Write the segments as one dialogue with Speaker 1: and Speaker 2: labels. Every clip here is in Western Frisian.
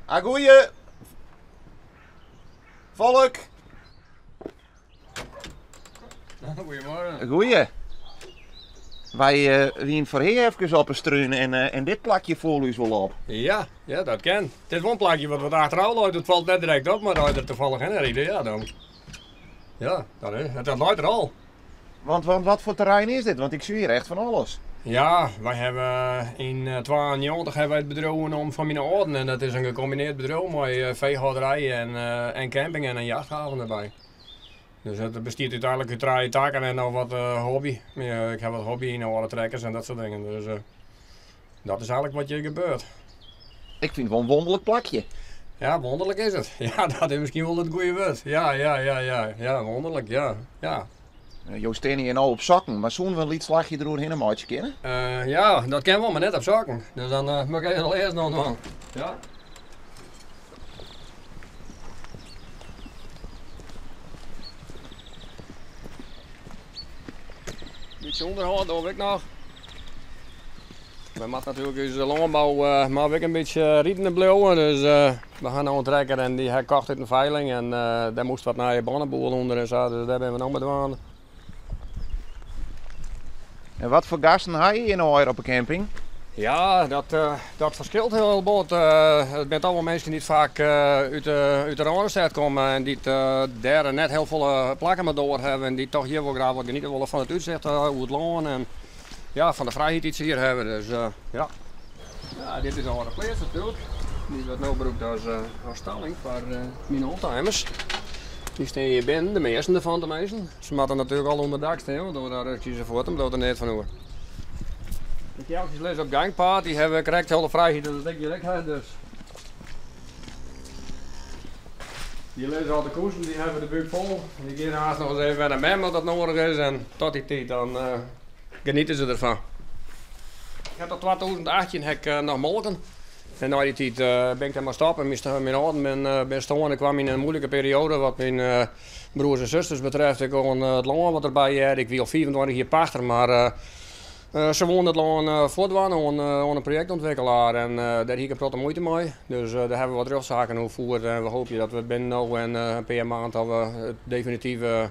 Speaker 1: A goeie folk.
Speaker 2: Goedemorgen.
Speaker 1: Goeie. Wy wienen foarhinne efkes op 'e strún en dit plakje foel ús wol op.
Speaker 2: Ja, ja, dat kin. It is wol in plakje wat wat achterôf leit. It falt net direkt op, mar as je der tafallich hinne ride, ja, dan. Ja, dat is, dat leit der al.
Speaker 1: Want wat foar terrein is dit? Want ik sjoch hjir echt fan alles.
Speaker 2: Ja, wy hawwe yn 92 hawwe wy it bedriuw oernommen fan myn âlden en dat is in gecombineerd bedriuw mei feehâlderij en camping en in jachthaven derby. Dus it bestiet úteinlik út trije takken en noch wat hobby. Ik ha wat hobby yn âlde trekkers en dat soart dingen. Dus dat is eigentlik wat hjir gebeurt.
Speaker 1: Ik fyn it wol in wonderlik plakje.
Speaker 2: Ja, wonderlik is it. Ja, dat is miskien wol it goede wurd. Ja, ja, ja, ja. Ja, wonderlik, ja. Ja.
Speaker 1: Jo steane hjir no op sokken, mar soene we in lyts slachje deroerhinne meitsje kinne?
Speaker 2: Ja, dat kin wol, mar net op sokken. Dus dan moat ik even de learzen oandwaan. Ja. Bytsje ûnderhâld dogge we ek noch. We moatte natuerlik ús lânbou moat ek in bytsje ridende bliuwe, dus we ha no in trekker en dy ha ik kocht út in feiling en dêr moast wat nije banneboel ûnder en sa, dus dêr binne we no mei dwaande.
Speaker 1: En wat foar gasten ha je hjir no allegear op de camping?
Speaker 2: Ja, dat ferskilt hiel bot. It binne toch wol minsken dy't faak út de Rânestêd komme en dy't dêr net hiel folle plakken mear doar hawwe en dy't toch hjir wol graach wat geniete wolle fan it útsicht oer it lân en ja, fan de frijheid dy't se hjir hawwe. Dus ja. Ja, dit is de âlde pleats natuerlik. Dy wurdt no brûkt as stalling foar myn oldtimers. Dy stean hjir binnen, de measten derfan teminsten. Se moatte natuerlik al ûnder dak stean, want dan rutje se fuort en bliuwt der neat fan oer. De kealtsjes lizze op gangpaad, dy hawwe krekt deselde frijheid as ik hjir ek ha, dus. Dy lizze al te koesen, dy hawwe de búk fol. Dy gean aanst noch ris even wer nei mem as dat noadich is en tot dy tiid dan geniete se derfan. Ik ha tot 2018 ha ik noch molken. En nei dy tiid bin ik der mei stoppe. Myn âlden binne stoarn. Ik kwam yn in moeilike perioade wat myn broers en susters betreft. Ek oan it lân wat derby hearde. Ik wie al 25 jier pachter, mar se woene it lân fuortdwaan oan in projektûntwikkelaar en dêr hie ik in protte muoite mei. Dus dêr hawwe we wat rjochtsaken oer fierd en we hoopje dat we binnen no en in pear maand dat we it definitive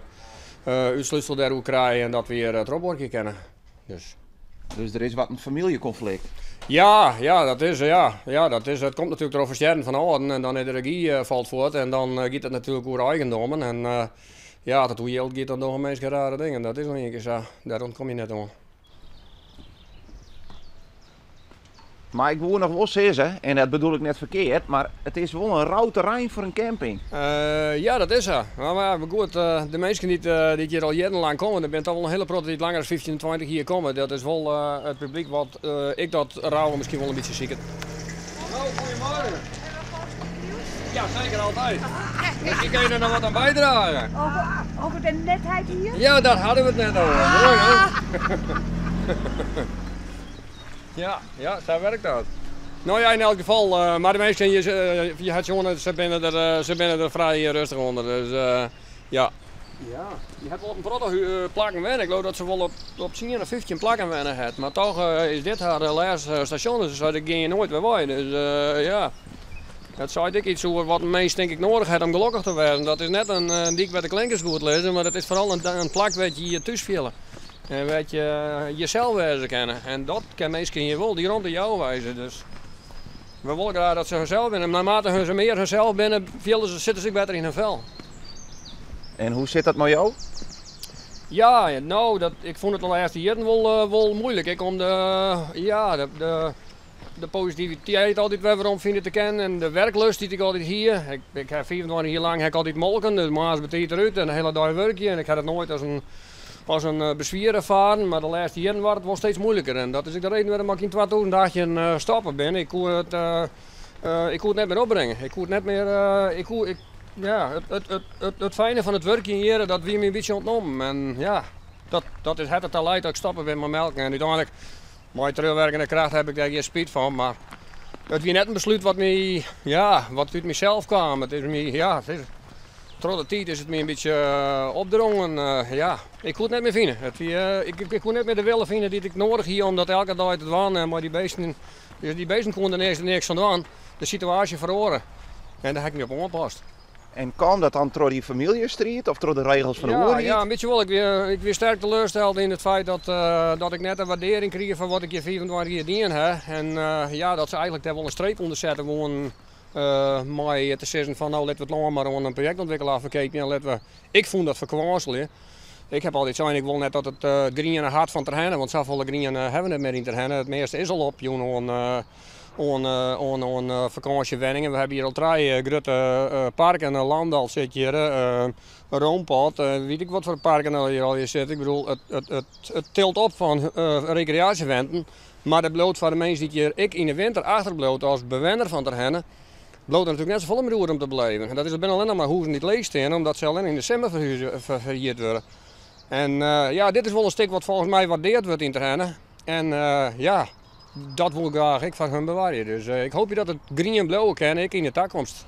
Speaker 2: útslútsel dêroer krije en dat we hjir trochbuorkje kinne. Dus.
Speaker 1: Dus der is wat in famyljekonflikt?
Speaker 2: Ja, ja, dat is, ja, ja, dat is, it komt natuerlik troch ferstjerren fan âlden en dan is de regy falt fuort en dan giet it natuerlik oer eigendommen en ja, as it oer jild giet dan dogge minsken rare dingen, dat is no ien kear sa, dêr ûntkom je net oan.
Speaker 1: Mar ik woe noch wol sizze, en dat bedoel ik net ferkeard, mar it is wol in rau terrein foar in camping.
Speaker 2: Ja, dat is sa. Mar goed, de minsken dy't hjir al jierrenlang komme, der binne toch wol in hiele protte dy't langer as 15, 20 jier komme. Dat is wol it publyk wat ek dat rauwe miskien wol in bytsje siket. Hallo, goedemorgen. Ja, seker altyd. Miskien kinne je der noch wat oan bydrage.
Speaker 3: Over de netheid hier?
Speaker 2: Ja, daar hadden we het net over. Mooi hè? Ja, ja, sa wurket dat. No ja, yn elk gefal, mar de minsken, je hat sjoen, se binne der, se binne der frij rêstich ûnder, dus ja. Ja, je hat wol op in protte plakken wenne. Ik leau dat se wol op tsien of 15 plakken wenne hat, mar toch is dit har lêste stasjon, dus se sei, ik gean hjir noait wer wei, dus ja. Dat seit ek iets oer wat in mins tink ik noadich hat om gelokkich te wêzen. Dat is net in dyk wêr't de klinkers goed lizze, mar dat is foaral in plak wêr't je je thús fiele. En wêr't je jesels wêze kinne. En dat kin minsken hjir wol, dy romte jouwe wy se. Dus we wolle graach dat se hunsels binne. Naarmate se mear hunsels binne, fiele se, sitte se ek better yn hun fel.
Speaker 1: En hoe sit dat mei jo?
Speaker 2: Ja, no, dat, ik fûn it de lêste jierren wol, wol muoilik. Ek om de, ja, de, de positiviteit altyd wer werom fine te kinnen en de werklust dy't ik altyd hie. Ik ha 25 jier lang ha ik altyd molken, dus moarns betiid derút en de hiele dei wurkje en ik ha dat noait as in, as in beswier erfaren, mar de lêste jierren waard it wol steeds muoiliker en dat is ek de reden wêrom ik yn 2018 stoppe bin. Ik koe it, ik koe it net mear opbringe. Ik koe it net mear, ik koe, ik, ja, it, it, it, it fijne fan it wurkjen hjir, dat wie my in bytsje ûntnommen en ja, dat, dat is, hat derta leid dat ik stoppe bin mei melken en úteinlik Mei terugwerkende kracht heb ik dêr gjin spyt fan, mar it wie net in beslút wat my, ja, wat út mysels kaam. It is my, ja, it is, troch de tiid is it my in bytsje opdrongen. Ja, ik koe it net mear fine. It wie, ik, ik koe net mear de wille fine dy't ik noadich hie om dat elke dei te dwaan en mei dy beesten, dus dy beesten koene der niks, niks fan dwaan. De situaasje feroare en dêr ha ik my op oanpast.
Speaker 1: En kaam dat dan troch dy famyljestriid of troch de regels fan de oerheid?
Speaker 2: Ja, in bytsje wol. Ik wie sterk teleursteld yn it feit dat ik net de waardearring krige foar wat ik hjir 25 jier dien ha. En ja, dat se eigenlik dêr wol in streep ûnder sette woenen mei te sizzen fan no litte we it lân mar oan in projektûntwikkelaar ferkeapje en litte we, ik fûn dat ferkwânselje. Ik ha altyd sein, ik wol net dat it griene hart fan Terherne, want safolle grien hawwe we net mear yn Terherne. It measte is al opjûn oan fakânsjewenningen. We hawwe hjir al trije grutte parken. Landal sit hjir, Roompot, wit ik wat foar parken der hjir allegear sitte. Ik bedoel, it tilt op fan rekreaasjewenten, mar dat bliuwt foar de minsken dy't hjir ek yn de winter achterbliuwt as bewenner fan Terherne, bliuwt der natuerlik net safolle mear oer om te beleven. En dat is, dat binne allinnich mar hûzen dy't leech steane, omdat se allinnich yn de simmer ferhierd wurde. En ja, dit is wol in stik wat folgens my waardeard wurdt yn Terherne. En ja, dat wol ik graach ek foar hun bewarje. Dus ik hoopje dat it grien bliuwe kin, ek yn de takomst.